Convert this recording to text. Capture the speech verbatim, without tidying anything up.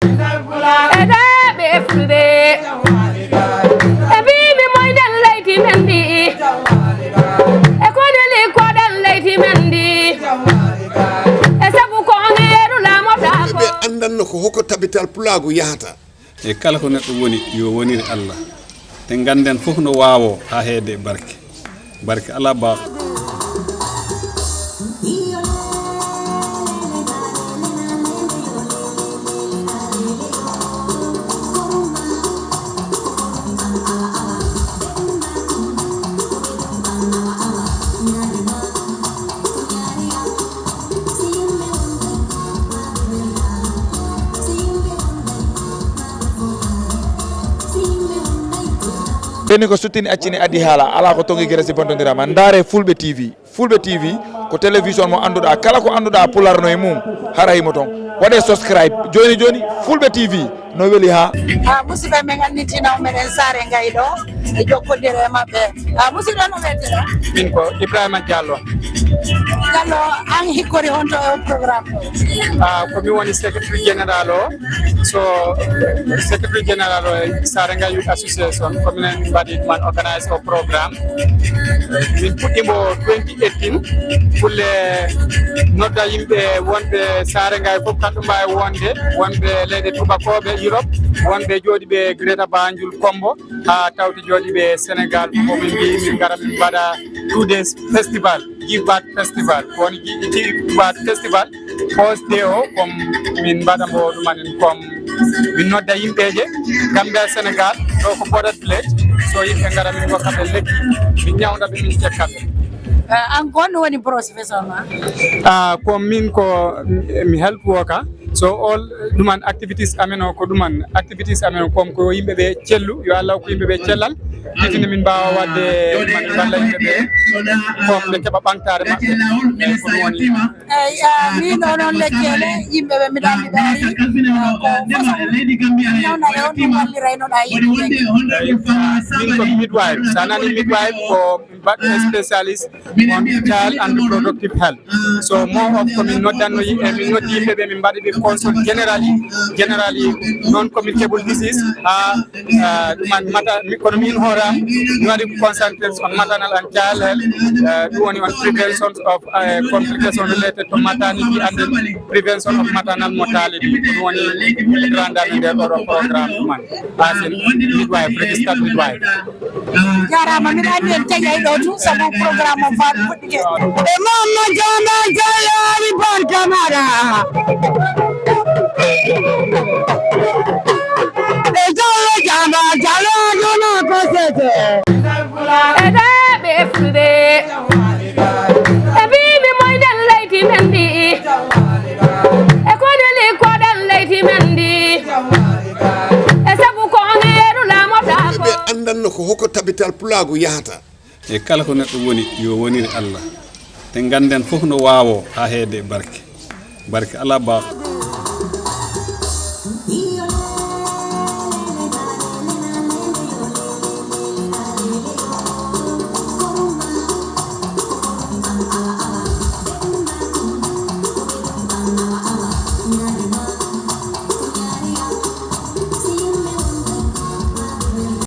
E daa ɓe fulɓe, e mbiimi moyɗen leydi men ndi, e koneli koɗen leydi men ndi, e sabu ko on yeru laamotaako. Ɓe anndanno ko hoko tabital pulaagu yahata. E kala ko neɗɗo woni, yo wonire Allah. Te ngannden fof no waawoo haa heede e barke. Barke alaa baaɗo. Ɓenni ko suttini accini addi haala, alaa ko tongi gere si bontondirama. Ndaare Fulɓe T V. Fulɓe T V ko télévision mo annduɗaa, kala ko annduɗaa Pulaar no e mum, hara himo toon. Waɗee subscribe jooni jooni, Fulɓe T V no weli haa. Ah, musidɓe, min annitina on meɗen Saare Ngaye ɗo, e jokkodire e maɓɓe. Ah, musidɗo, no wiyetee? Min ko Ibrahima Diallo. Diallo, an hikkori honto e o programme ɗo? Ah, ko mi woni secretary général o. So, secretary général o e Saare Ngaye Youth Association, ko minen mbaɗi ɗuman organise o programme. Min puɗɗimo twenty eighteen, kulle nodda yimɓe wonɓe Saare Ngaye fof, kamɓe mbaawi wonde, wonɓe leyɗe tubakooɓe Europe, wonɓe jooɗiiɓe Greater Banjul Kombo, haa tawti jooɗiiɓe Sénégal fof, min mbi min ngara min mbaɗa two days festival, Give Back Festival. Ko woni Gi-, Give Back Festival, first day o, comme min mbaɗa mbo ɗumanin, comme min nodda yimɓeeje Gambia, Sénégal, ɗo ko border village, so yimɓe ngara min ngokka ɓe lekki, min ñawda ɓe, min cekka ɓe. Ah, an ko honno woni profession ma? Ah, ko min ko mi health worker. So all ɗuman activities amen o, ko ɗuman activities amen o, comme ko yimɓe ɓe cellu, yo Allah ko yimɓe ɓe cellal, titini min mbaawa waɗde ɗuman, min mballa yimɓe ɓe, comme ɓe keɓa ɓamtaare maɓɓe. Eyi, ko ɗum woni. Eyi, ah, min o noon lekkele, yimɓe ɓe mbiɗa anndi ɓe ari, ah, ko façon nawnaare on ɗum walliraynoɗa yimɓe ɓe? Eyi, ah, min ko midwife. So a nani midwife ko baɗɗo spécialiste on child and reproductive health. So more of ko min noddanno yimɓe, min noddi yimɓe ɓe, min mbaɗi ɓe consult generally, generally non communicable disease, ha, uh, ɗuman mata, mi, kono min hooram mi waɗi consultation on maternal and child health, uh, ɗum woni on prevention of, uh, complication related to maternity and prevention of maternal mortality. Ɗum woni grandani nder ɗo ɗo programme ɗuman. Asin midwife, registered midwife. Jarama, miɗa anndi en taƴay ɗo tun sabu programme o faat fuɗɗike. E Mamma Jamba Jallali barka maɗa. E Jalla Jamba Jalla duna ko sete. E daa ɓe fulɓe, e mbiimi moyɗen leydi men ndi, e koneli koɗen leydi men ndi, e sabu ko on yeru laamotaako. Ɓe anndanno ko hoko tabital pulaagu yahata. E kala ko neɗɗo woni, yo wonire Allah. Te ngannden fof no waawoo haa heede e barke. Barke alaa baaɗo.